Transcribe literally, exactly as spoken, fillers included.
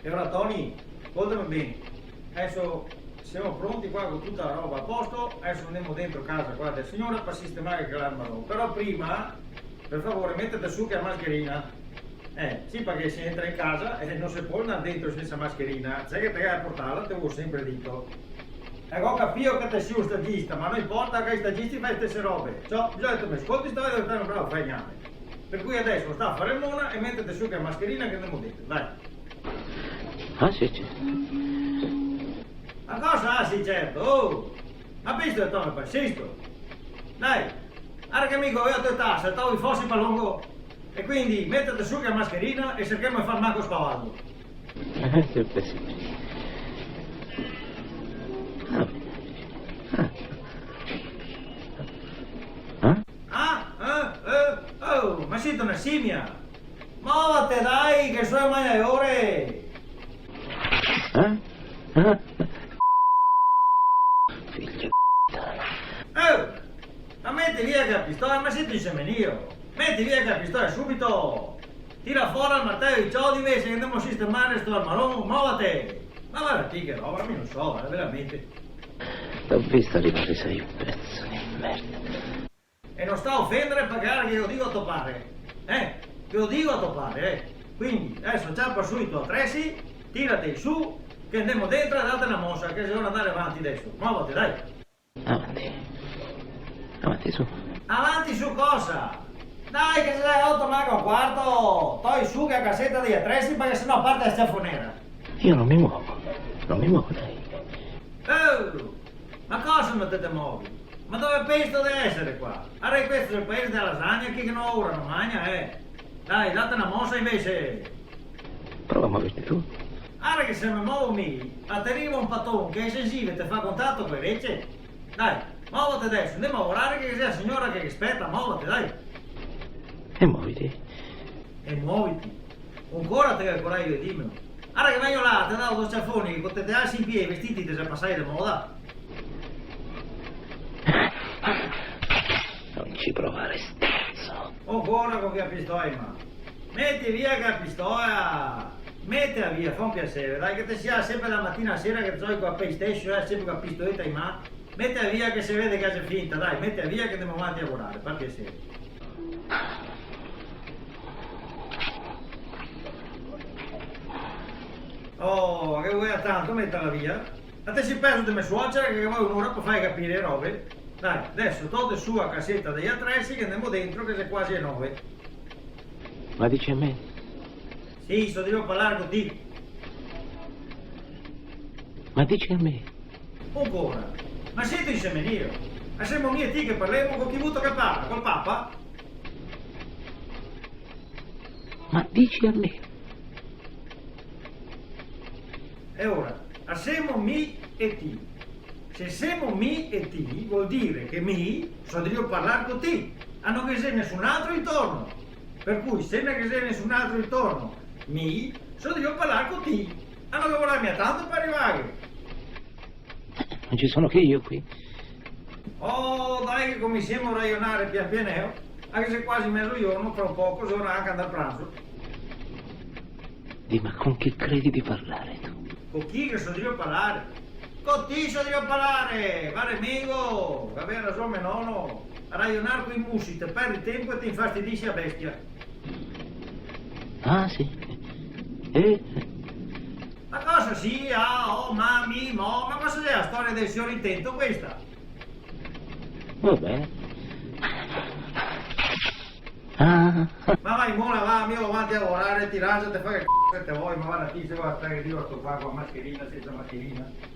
E ora, Toni, scoltame ben. Deso semo pronti qua co tuta la roba a posto, deso ndemo dentro casa qua de la siora par sistemare quel armaron. Però prima, par favore, metete su chea mascherina. Eh, sì, parché se entra in casa e no se pol ndar dentro sensa mascherina. Xe che te ga da portarla, te go senpre dito. E go capìo che te si un stagista, ma no inporta, che i stagisti fa le stese robe. Ciò, bisogna che te me scolti, sta dove te me bravo, fai gname. Par cui deso sta a fare el mona e metete su chea mascherina che ndemo dentro, dai. Ah, sì, sì. Ma cosa, ah, sì, certo? Oh! Ma visto che te me pasisto? Dai, ara che mi go la to età, saltavo i fosi par longo. E quindi metete su chea mascherina e serchemo de far manco spavaldo. Eh, sì, sì. Ah. Ah. Ah? Ah? Eh? Eh? Oh, ma sito na simia? Movete, dai, che so e magna e ore! Eh? Eh? Figlio de putana. Oh! Ma meti via chea pistola, ma sito insemenìo? Meti via chea pistola subito! Tira fora el martelo e i ciodi, invese, che ndemo a sistemare sto armaron, movete! Ma varda ti che roba, mi no so, eh, veramente. Te go visto rivare, te si un pezo de merda. E no sta ofendere, parché ara che lo digo a to pare, eh? Che lo digo a to pare, eh? Quindi, deso ciapa su i to atresi, tiratei su, che ndemo dentro e date na mosa, che xe ora de ndare avanti deso. Movete, dai. Avanti. Avanti, su. Avanti su cosa? Dai, che xe le oto manca un quarto! Toi su chea caseta dei atresi, parché se no parte la sciafonera. Io non mi muovo, non mi muovo, dai. Oh! Ma cosa no te te movi? Ma dove penso de esare qua? Ara che questo xe el paese dea lasagna, chi che no ora no magna, eh? Dai, date na mosa invese! Prova a moverti tu. Ara che se me movo mi, a te riva un paton che e gengive te fa contato co e rece. Dai, movete deso, ndemo a lavorare che ghe xe la siora che ghe speta, movete, dai. E moviti. E moviti. Ancora te ga el corajo de dirmelo? Ara che vegno là, te dao do sciafoni, co te te alsi in pie, i vestiti te xe pasai de moda. Non ci provare, stronzo. Ancora co chea pistola in man? Meti via chea pistola! Metela via, fa un piasere, dai, che te si là senpre da matina a sera che te giochi co la PlayStation, eh, senpre co la pistoleta in man. Metela via che se vede che la xe finta, dai, metela via che ndemo avanti a lavorare, par piasere. Oh, che voleva tanto meterla via? Ma te si pezo de me suocera che vol un'ora par fare capire le robe? Dai, deso tote su la caseta dei atresi che ndemo dentro che xe quasi le nove. Ma dici a me? Sì, so drio parlar co ti. Ma dici a me? Ancora? Ma sito insemenìo? Ma semo mi e ti che parlemo, co chi vuto che parla? Col Papa? Ma dici a me? E ora, a semo mi e ti. Se semo mi e ti, vol dire che mi so drio parlar co ti, a no ghe xe nesun altro intorno. Par cui, se no ghe xe nesun altro intorno, mi so drio parlar co ti, a no ghe vorà mia tanto par rivare. Non ci sono che io qui. Oh, dai che cominsiemo a rajonare pian pianeo, anca se xe quasi mezogiorno, fra un poco xe ora anca ndar a pranzo. Dime, con chi credi di parlare tu? Co chi che so drio parlare? Co ti so drio parlare! Vare, amigo, gavea rason me nono, a rajonar coi musi te perdi tenpo e te infastidisi a bestia. Ah, sì? Eh? Ma cosa sì? Ah, oh, ma, mi, mo, ma cosa xe la storia del sior Intento questa? Va ben. Ah. Ma va in mona, va, mi vago avanti a lavorare, ti rangiate, fa che c-, che te vol, ma varda ti, se va a stare drio sto qua co la mascherina, sensa mascherina.